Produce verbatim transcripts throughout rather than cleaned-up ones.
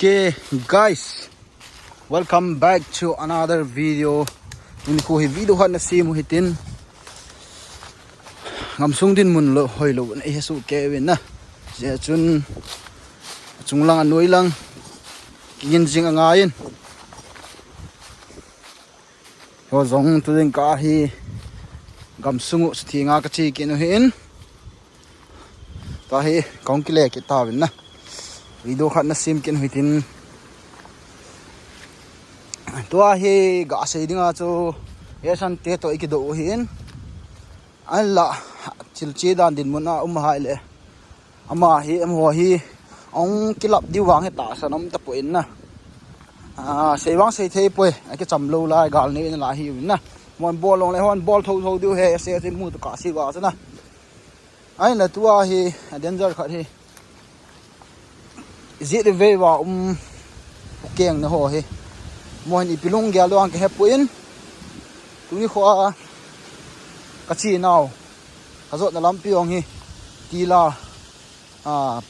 Hey guys, welcome back to another video. Nikho hi video khat na sem u hitin. Gamsung dinmun lou, hoilou na ihesoh kei uvin na. Hijeh chun achung lang anoi lang kigin jing angaiyin. Ho jong tu jingkah hi gamsung u sutheng a kache kit u ahin. Tua hi kahung kile kit tauvin na. Video khat na sem kit u hitin. Tua hi gasei dinga chu Esan te toh ikidoh u ahin. Ahinla thil che dan dinmun a um ahile, ama hi, amaho hi ahung kilap diu vang hi tahsan um tapoi na. Sei vang sei thei poi, akicham lou lai, gal nei in lai ahiuvin na. Amahon bol jongle hon bol thotho diu ahi, asei chu imu tokah sei uva chu na. Ahinla tua hi a danger khat hi, ijeh ivei uva um ukeng na ho hi, amaho hin ipi lunggel diu vang kahepoi. Tuni kho a kache nau, kajotna lampi jong hi, tila,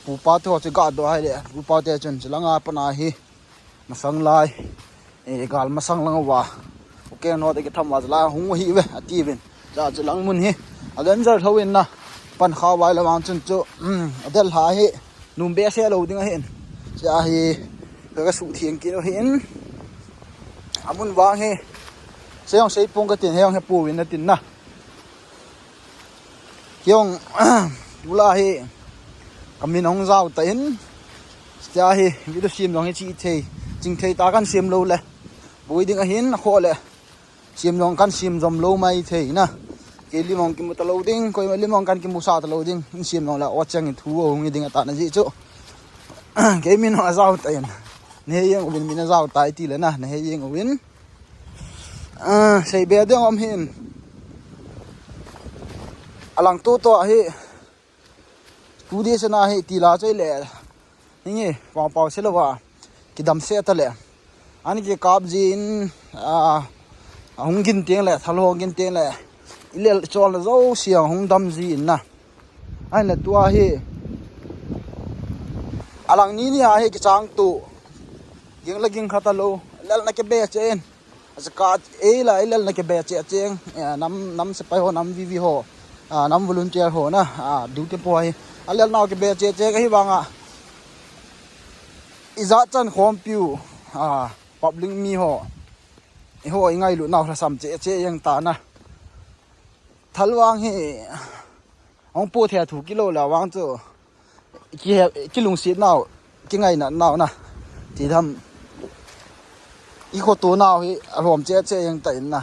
pupa te ho chu gadoh ahile, pupa te chun chulanga pat a hi masang lai, gal masang lang uva ukeng nao te kitham uva chulai hung u ahiuve atiuvin. Chua chulang mun hi a danger lheh in na, pan kha uva ahile vang chun chu, adelha hi nom behseh lou ding ahin. Chua hi kasuhtheng kit u ahin. Amun vang hi sei jong sei pong katin, hei jong hepouvin natin na. Kei jong tulai hi kamin ahung jao tan, chua hi video sem jong hi chingthei, chingthei tah kahin sem lou le boi ding ahin, akhoh le sem jong kahin sem jom lou maithei na. Kei lim jong kimu talou ding, koima lim jong kahin kimusah talou ding, in sem jongle aw chang in thu ahung hi ding atah na jeh chu. Kei min ajao tan, nahei jeng uvin, min ajao tai tile na, nahei jeng uvin. Seibe ding um hin. Alang toh toh ahi. Tu di sena hi tila choi le, hinge pao pao se louva kidam seh tale, ani kikap jin, ahung gin teng le, thal ho gin teng le, ilel cholna jouse ahung dam jin na. Ahinla tua hi alang ni ni a hi kichang tu, ging le ging kha talou, lelna kibe cheh in. Achakat eila ilelna kibe cheh cheng, nam sepai ho, nam VV ho, nam volunteer ho na, duty po hi alelnau kibe cheh cheng ahivanga, ijat chan khompiu, public mi ho, eiho ingailut nau lhasam cheh cheh jeng ta na. Thal vang hi ahung po thei a thu kilou le vang chu, kilungset nau, kingainat nau na, tidam, ikhoto nau hi alhom cheh cheh jeng ta in na.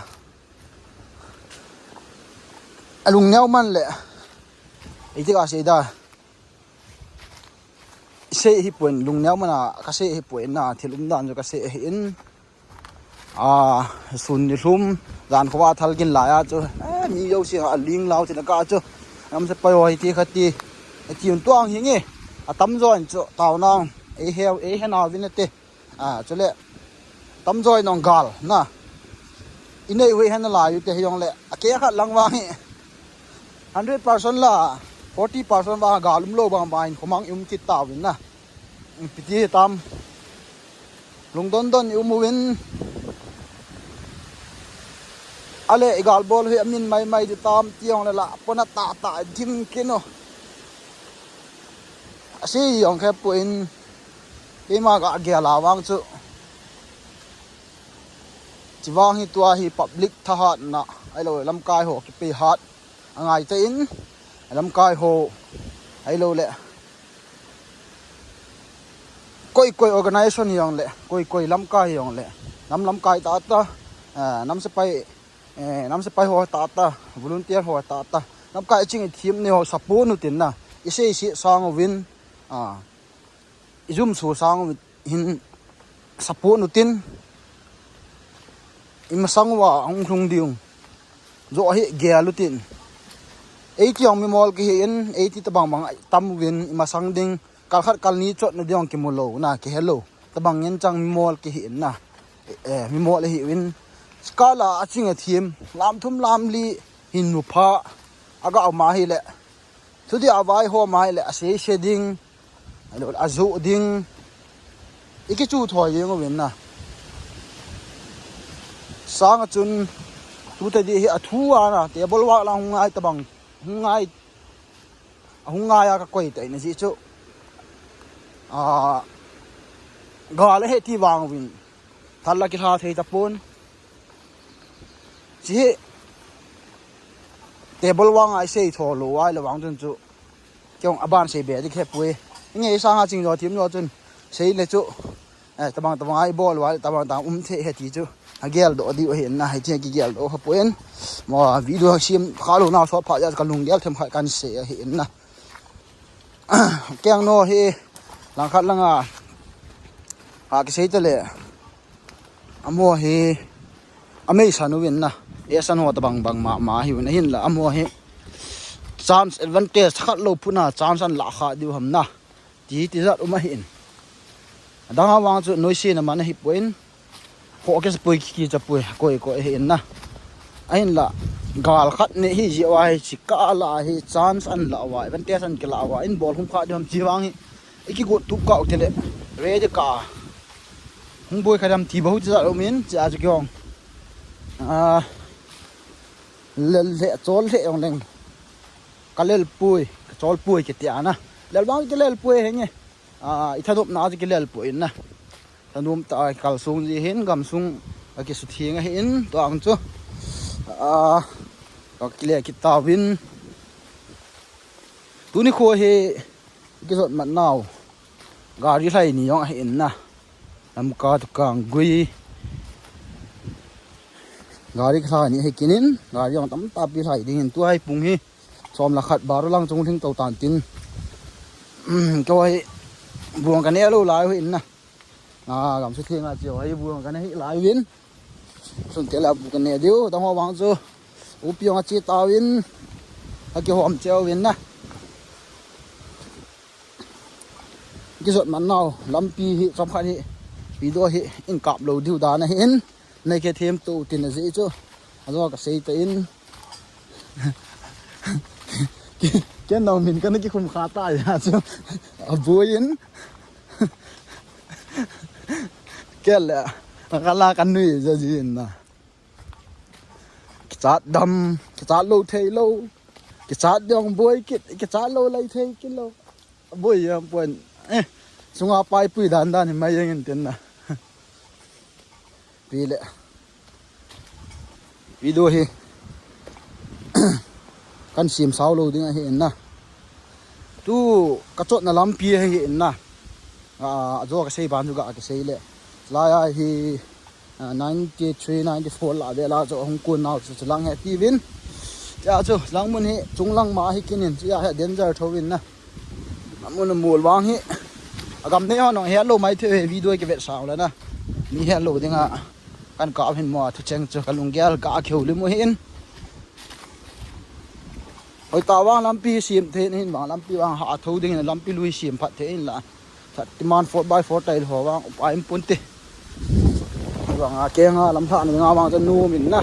Alungneo man le, iti kasei da, sei hipon, lungneo man a kasei hipon na, thil umdan chu kasei ahin. Sun nilhum, jan khovah thal gin lai a chu, mi jouse aling lau tin akah chu, nam sepai ho hiti khati, ati un tuang hinge, atamjo in chu taonau, eihe, eihenau vin ate. Chule tamjo in jong gal na, inei u hi hen nalai u te hijongle, akeh khat lang vang hi hundred percent la, forty percent vang gal umlou bang bang in khomang i um kit tauvin na. Piti hitam, lungdon don i um uvin. Ale igalbol hi amin maimai di tam ti jongle la pona tahtah dim kit u. Asei jong khepoi, keima kagel a vang chu, chuvang hi tua hi public thahatna ahilou, lamkai ho kipei hat angai tan, lamkai ho ahiloule koi koi organisation hijongle, koi koi lamkai hijongle, nam lamkai tahtah, nam sepai, nam sepai ho tahtah, volunteer ho tahtah, lamkai ching ithem ni ho support utin na, isei se sang uvin, ijumso sang hin support utin, imasang uva hung lhung diu joh hi gel utin. Eiti jong mimol kihi in, eiti tobang bang tam uvin, imasang ding, kal khat kal ni chotna ding jong kimu lou na, kihe lou. Tobang in chang mimol kihi in na, mimol ihiuvin. Kal a aching athem, lam thum lam li hin mu pha aga um ahile, thudih a vaihom ahile, aseise ding, ajoh ding, ikichu thoi jeng uvin na. Sanga chun, tu tadi hi athu ana, table vak lang hung ngai tabang, hung ngai, hung ngai a ka koi tai na ji chu. A, gal he ti vang uvin. Thal la kihla thei tapon. Chi hi table vang ai sei tho lo ai le vang chun chu. Kiong aban sei be dik he pui. Nge sanga ching jo thim jo chun. Sei le chu. Eh, tabang tabang ai bol wai tabang tabang um the he ti chu. A gel do di he na he ti ki gel do ha pui. Mo video sim kha lo na so pha ja ka lung gel them kha kan se he na. Keng no hi langkhat langa a kisei tale. Amo hi amei san uvin na. E san ho tabang bang ma ma hi un ahin la amo hi. Chance advantage khat lo puna chance an la kha diu ham na. Ti ti zat um ahin. Adang awang chu noise na man ahi puin. Kho ke sapui ki ki chapui koi koi hi in na. Ahin la gal khat ne hi ji wa hi chi ka la hi chance an la wa advantage an ki la wa in bol hum kha diham chi wang hi. Iki go tu ka u te le. Re de ka. Hung boi kha dam ti ba hu chi za lo min chi a chi ki hong. A le le chol le yong leng. Ka lel pui, ka chol pui ki ti ana. Lel wang ki lel pui he nge. A i thadup na chi ki lel pui na. Thanum ta kal sung ji hin gam sung a ki su thing a hin to ang chu. A ka kile ki ta win. Tuni kho hi ki zot mat nau. Gari hlai ni jong a hin na. Lamka tu kang gui. Gari hlai ni hi kinin. Gari jong tam ta pi hlai ding hin tu hai pung hi. Som la khat baru lang chung thing to tan tin. Ko hi buang ka ne lo lai hin na. A gam su thing a chi ho hi buang ka ne hi lai win. Sun te la bu ka ne diu dang ho wang chu. U piong a chi ta win. A ki hom cheu win na. Ki zot man nau lampi hi chom khat hi. Video hi in kap lo diu dan a hin. Nei ke them to tin a ji chu. A zo ka sei ta in. Ken nau min ka na ki khum kha ta ya chu. A buin. Kel le. Ka la ka nui ja ji in na. Kichat dam, kichat lo thei lo. Kichat dong boi kit, kichat lo lai thei kit lo. Boi ya puan. Eh, sunga pai pui dan dan hi mai yang in tin na. Pi le. Video hi. Kan sim sao lo ding a hi in na. Tu ka chotna lampi a hi in na. A, a jo ka sei ban chu ga ka sei le. Lai a hi, a, ninety three, ninety four la ve la chu hung kun nau chu chu lang he ti win. Tia chu lang mun hi chung lang ma hi kinin. Tia he danger tho win na. Amun a mul wang hi. A gam nei ho nong he lo mai the he video ki vet sang la na. Mi he lo ding a. Kan ka hin mo a thu cheng chu ka lung gel ka kheu li mu hin. Hoi ta wang lampi sim the hin wang lampi wang ha tho ding lampi lui sim phat the hin la. Shaktiman four by four tail ho vang upa in pun te. Vang a kenga lam thah ni nga vang cha nu min na.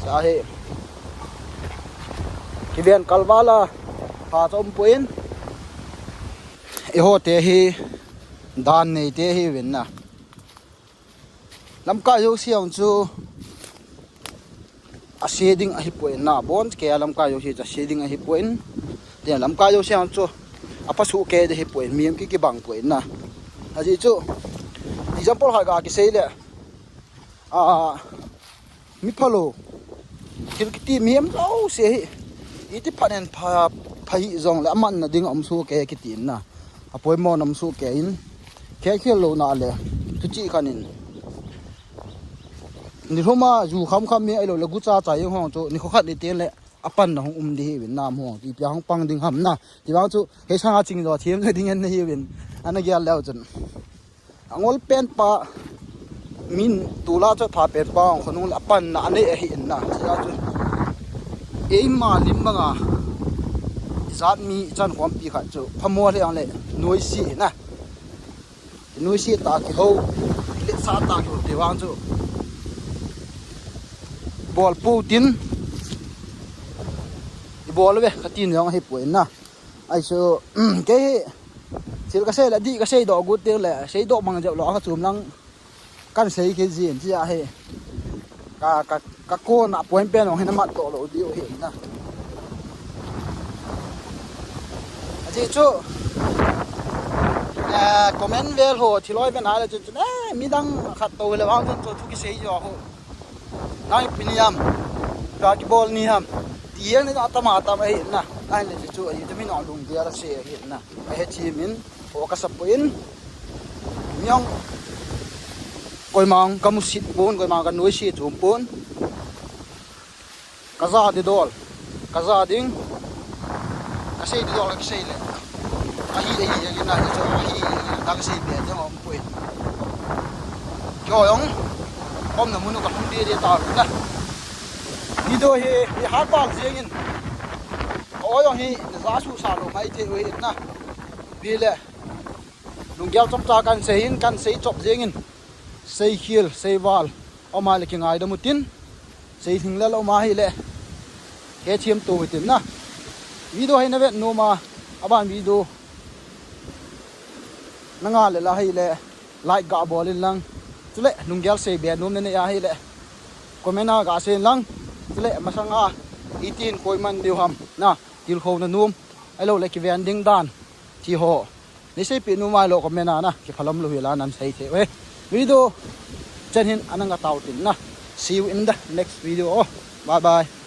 Sa hi. Kiven kalvala pha chom puin. I ho te hi dan nei te hi vin na. Lamkai jouse ang chu a se ding ahi poi na, bon ke a lamkai jouse chu a se ding ahi poi. Tin lamkai jouse ang chu a pasu ke de hi poi, mi ang ki kibang poi na. Aji chu example khat ga kisei le, a, mi phalo thil kiti mi em jouse hi iti phanen pha, pha hi jong le aman na ding a um su ke kiti na. A poimo nam su ke in. Khe khel lo na le. Tu chi khan in. Ni homa ju kham kham mi ai lo le gu cha cha yong hong chu. Ni kho khat ni te le. A pan na hong um di hi vin nam hong. Ti pia hong pang ding ham na. Ti bang chu. He sanga ching lo thiam le ding en na hi vin. Ana gel leo chun. Angol pen pa. Min tula chu pha pen pa hong khonung le a pan na a nei ahi in na. Ti a chu. Eima lim banga. Zat mi chan khom pi khat chu. Phamo le ang le. Nuisi na. Nuisi ta kiho, le sa ta kiho te vang chu. Bol pu tin. I bol ve, ka tin jong hi poi na. Ai so, ke hi. Thil kasei le dih kasei doh got teng le, sei doh mang jep lou a kachom lang kan sei kit jin chi ahi. Ka, ka, ka kona point pen ong hin amat doh lou diu hi na. Aji chu, eh, comment vel ho thiloi ven a le chun chun, eh, midang khat tou le vang chun chu thu kisei jo ho. Nang ipi ni ham, ka kibol ni ham. Ti jeng ni atam atam ahi na. Ahin le chu aji chu mi nong lung dia la sei ahi na. Ahe chi min. O ka support in. Miang koimang ka musit pon, koimang ka nuisi chom pon. Ka ja di dol. Ka ja ding. Ka sei di dol ka sei le. Ahi, ahi, ahi, na, ahi, ahi, ahi, na ka sei be, jong om poi. Kyo yong. Om na munu ka hung di di ta na. Video hi, hi hat bal jeng in. O yong hi, na ja su sa lou mai thei u hi na. Bi le. Lunggel chomcha kan sei in, kan sei chop jeng in. Sei khel, sei val. Om a le kingaidam u tin. Sei lhinglel um ahi le. Hethem to u hi tin na. Video hi na vet nom a. Aban video. Na nga le la hi le. Like ga bol in lang. Chule, lunggel sei be nom na nei ahi le. Comment a ga sei in lang. Chule, masang a. Itin koiman diu ham. Na, tilkhou na nom. Ahilou le kiven ding dan. Ti ho. Nei seipeh nom a ahilou comment a na, kiphalam lou hi la nan sei thei uve. Video chen hin ana nga tau tin na. See you in the next video. Oh, bye bye.